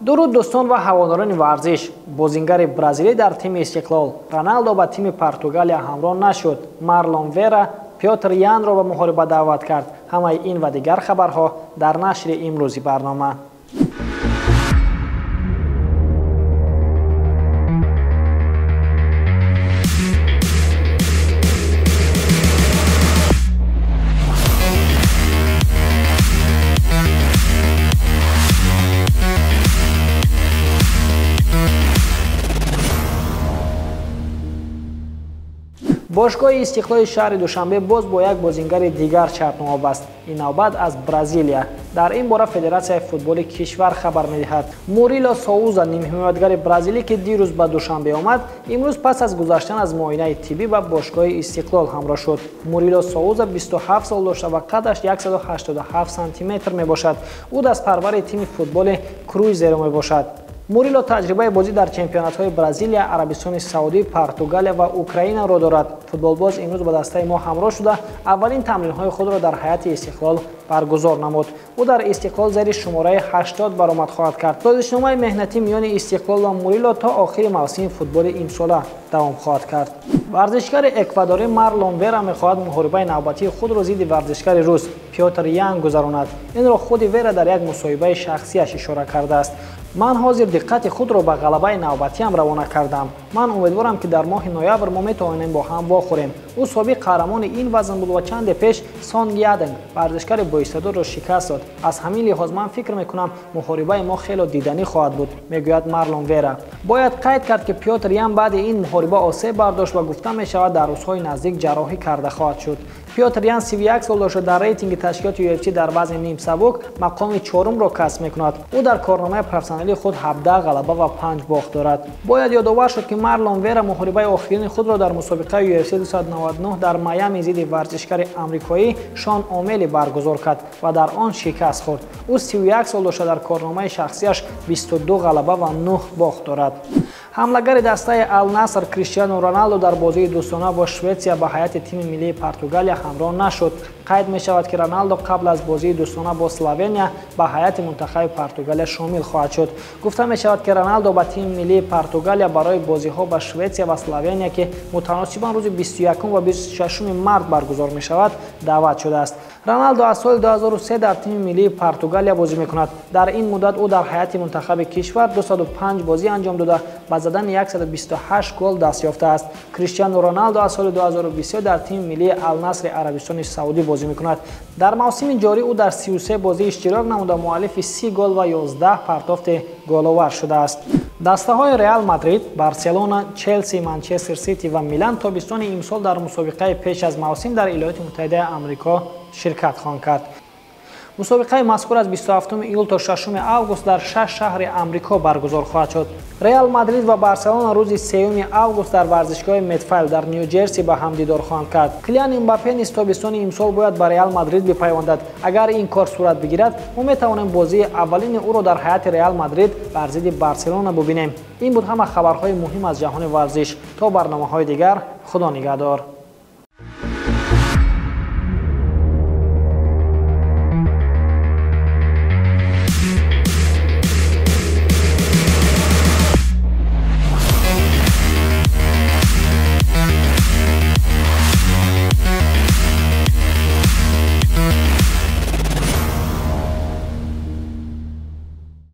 Дуруд дӯстон ва ҳаводорони варзиш. Бозингари бразилӣ дар тими Истиқлол Роналдо ба тими Португалия ҳамроҳ нашуд. Марлон Вера Пётр Янро ба муҳориба даъват кард. Ҳамаи ин ва дигар хабарҳо дар нашри имрӯзи барнома. Бошгоҳи Истиқлоли шаҳри Душанбе боз бо як бозингари дигар шартнома баст. Ин навбат аз Бразилия. Дар ин бора Федератсияи футболи кишвар хабар медиҳад. Мурило Соуза, нимҳимоятгари бразилӣ, ки дирӯз ба Душанбе омад, имрӯз пас аз гузаштан аз муоинаи тиббӣ ба бошгоҳи Истиқлол ҳамроҳ шуд. Мурило Соуза 27 сол дошта ва қадаш 187 сантиметр мебошад. Ӯ дастпарвари тими футболи Круизеро мебошад. Мурило таҷрибаи бозӣ дар чемпионатҳои Бразилия, Арабистони Саудӣ, Португалия ва Украинаро дорад. Футболбоз имрӯз ба дастаи мо ҳамроҳ шуда, аввалин тамринҳои худро дар ҳайати Истиқлол баргузор намуд. Ӯ дар Истиқлол зери шумораи 80 баромад хоҳад кард. Созишномаи меҳнатӣ миёни Истиқлол ва Мурило то охири мавсими футболи имсола давом хоҳад кард. Варзишгари эквадорӣ Марлон Вера мехоҳад муҳорибаи навбатии худро зидди варзишгари рус Пётр Ян гузаронад. Инро худи Вера дар як мусоҳибаи шахсияш ишора кардааст. Ман ҳозир диққати худро ба ғалабаи навбатиам равона кардам. Ман умедворам, ки дар моҳи ноябр мо метавонем бо ҳам вохӯрем. Ӯ собиқ қаҳрамони ин вазн буд ва чанде пеш Сон Ядинг, варзишгари боистеъдодро шикаст дод. Аз ҳамин лиҳоз ман фикр мекунам, муҳорибаи мо хело диданӣ хоҳад буд, мегӯяд Марлон Вера. Бояд қайд кард, ки Пётр Ян баъди ин муҳориба осеб бардошт ва гуфта мешавад, дар рӯзҳои наздик ҷарроҳӣ карда хоҳад шуд. Пётр Ян 31 сол дошта, дар рейтинги ташкилоти UFC дар вазни нимсабук мақоми чорумро касб мекунад. Ӯ дар корномаи профессионалии худ 17 ғалаба ва 5 бохт дорад. Бояд ёдовар шуд, ки Марлон Вера муҳорибаи охирини худро дар мусобиқаи UFC 299 дар Майами зидди варзишгари амрикоӣ Шон Омели баргузор кард ва дар он шикаст хӯрд. Ӯ 31 сол дошта, дар корномаи шахсияш 22 ғалаба ва 9 бохт дорад. Ҳамлагари дастаи Ал-Наср Криштиану Роналдо дар бозии дӯстона бо Шветсия ба ҳайати тими миллии Португалия ҳамроҳ нашуд. Қайд мешавад, ки Роналдо қабл аз бозии дӯстона бо Словения ба ҳайати мунтахаби Португалия шомил хоҳад шуд. Гуфта мешавад, ки Роналдо ба тими миллии Португалия барои бозиҳо ба Шветсия ва Словения, ки мутаносибан рӯзи 21 ва 26 март баргузор мешавад, даъват шудааст. Роналдо аз соли 2003 дар тими миллии Португалия бозӣ мекунад. Дар ин муддат ӯ дар ҳайати мунтахаби кишвар 205 бозӣ анҷом дода, ба задани 128 гол даст ёфтааст. Криштиану Роналдо аз соли 2023 дар тими миллии Ал-Насри Арабистони Саудӣ бозӣ мекунад. Дар мавсими ҷорӣ ӯ дар 33 бозӣ иштирок намуда, муаллифи 30 гол ва 11 партофти головар шудааст. Дастаҳои Реал Мадрид, Барселона, Челси, Манчестер Сити ва Милан тобистони имсол дар мусобиқаи пеш аз мавсим дар Иёлоти Муттаҳидаи Амрико ширкат хоҳанд кард. Мусобиқаи мазкур аз 27 июл то 6 август дар 6 шаҳри Амрико баргузор хоҳад шуд. Реал Мадрид ва Барселона рӯзи 3 август дар варзишгоҳи Метфайл дар Нью-Ҷерси ба ҳам дидор хоҳанд кард. Килиан Мбаппе низ тобистони имсол бояд ба Реал Мадрид бипайвандад. Агар ин кор сурат бигирад, мо метавонем бозии аввалини ӯро дар ҳайати Реал Мадрид бар зидди Барселона бубинем. Ин буд ҳама хабарҳои муҳим аз ҷаҳони варзиш. То барномаҳои дигар, Худо нигаҳдор.